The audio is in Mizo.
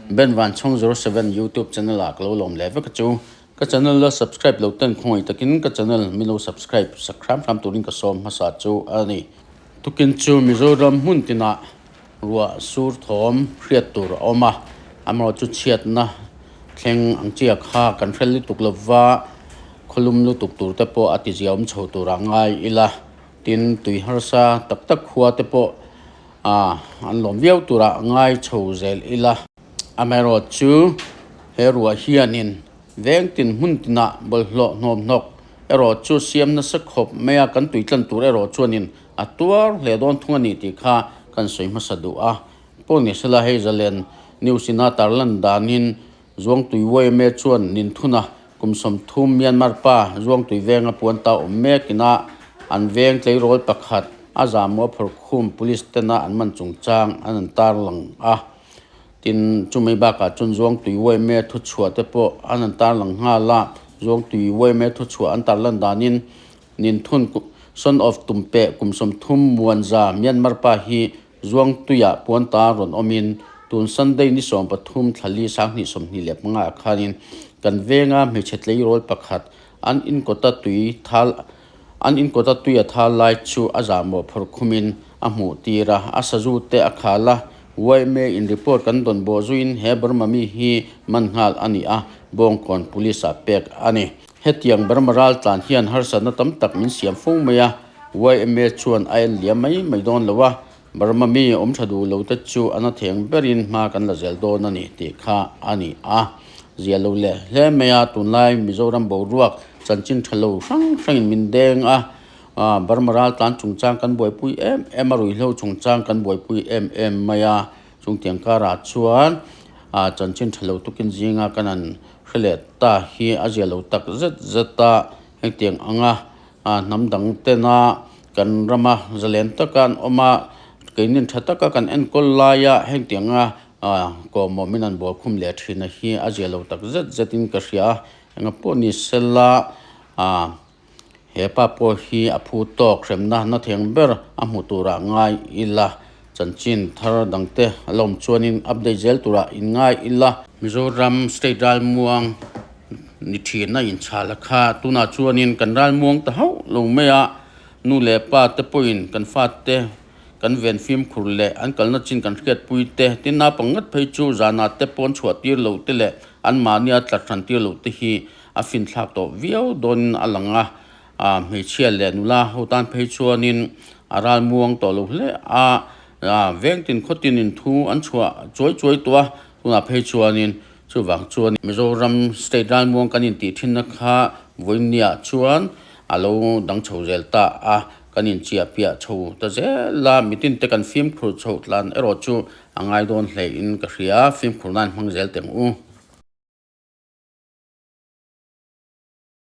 Ben Vanchhawng 07 YouTube channel ah ka lo lawm leh vek a chu. Ka channel la subscribe lo ten khawngaih takin ka channel min lo subscribe sak hram hram turin ka sawm hmasa chu a ni. Tukin chu Mizoram hmun tinah ruah sur thawm hriat tur a awm a, amaherawhchu chhiatna thleng ang chiah kha kan hre lutuk lova khawlum lutuk tur te pawh a tiziaawm chho turah ngai ila. Tin, tui harsa tak tak khua te pawh an lawm viau turah ngai chho zel ila. Amaherawh chu he ruah hianin veng tin hmun tinah bawlhhlawh hnawmhnawk erawh chu siam nasa khawp mai a, kan tui tlan tur erawh chuanin a tuar hle dawn thung a ni tih kha kan sawi hmasa duh a. Pawh ni sela hei zalen news ina tarlan danin Zuangtui YMA chuan Ninthuna kum 30 Myanmar pa Zuangtui venga puan ta awm mek ina an veng tleirawl pakhat a zamua phawrhkhum police tena an man chungchang an an tarlang a. Tin, chumi bakah chuan Zuangtui YMA thuchhuah te pawh an an tarlang nghal a. Zuangtui YMA thuchhuah an tarlan danin Ninthun son of Tumpeh kum 30 Muanza Myanmar pa hi Zuangtuiah puan ta rawn awmin tun Sunday ni 13 thlali 2025 ah khanin kan venga hmeichhe tleirawl pakhat an inkawta tui thal an inkawta tui a thal lai chu a zahmawh phawrh khumin a hmuh tir a, a sazu te a khal a, YMA in report kan dawn bawh zuiin he Burma mi hi man nghal a ni a, Bawngkawn Police ah pek a ni. Hetiang Burma raltlan hian harsatna tam tak min siam fo mai a, YMA chuan a en liam mai mai dawn lo a, Burma mi awm tha duh lo te chu a na theng berin hma kan la zel dawn a ni tih kha a ni a. Zia lo leh hle mai a, tunlai Mizoram boruak chanchin tha lo hrang hrangin min deng a, Burma raltlan chungchang kan buaipui em em a, ruihhlo chungchang kan buaipui em em mai a, chungtiang karah chuan chanchin tha lo tukin zinga kan han hre leh ta hi a zia lo tak zet zet a, hengtiang anga Hnam dang tena kan rama zalen taka an awm a, keinin tha taka kan enkawl laia hengtianga kawhmawh min an bualkhum leh thin a hi a zia lo tak zet zetin ka hria a, enga pawh ni sela he pa pawh hi a phu tawk hremna na theng ber a hmu turah ngai ila, chanchin thar dangte a la awm chuanin update zel turah inngai ila. Mizoram state ralmuang Ni thin a inchhal a kha. Tunah chuanin kan ralmuang ta hauh lo mai a, nu leh pa te pawhin kan fate kan ven fimkhur leh an kalna chin kan hriatpui te, tin naupang ngat phei chu zanah te pawn chhuah tir loh te leh anmahnia tlat hran tir loh te hi a finthlak tawh viau dawnin a lang a. Hmeichhia leh nula ho tan phei chuanin a ralmuang tawh lo hle a, veng tin khaw tinin thu an chhuah chuai chuai tawh a, tunah phei chuanin Chuvang chuan Mizoram State ralmuang kan intih thinna kha vawinia chuan a lo dang chho zel ta a, kan inchiah piah chho ta zel a, mitin te kan fimkhur chhoh tlan erawh chu a ngai dawn hlein ka hria, fimkhur nan hmang zel teng u.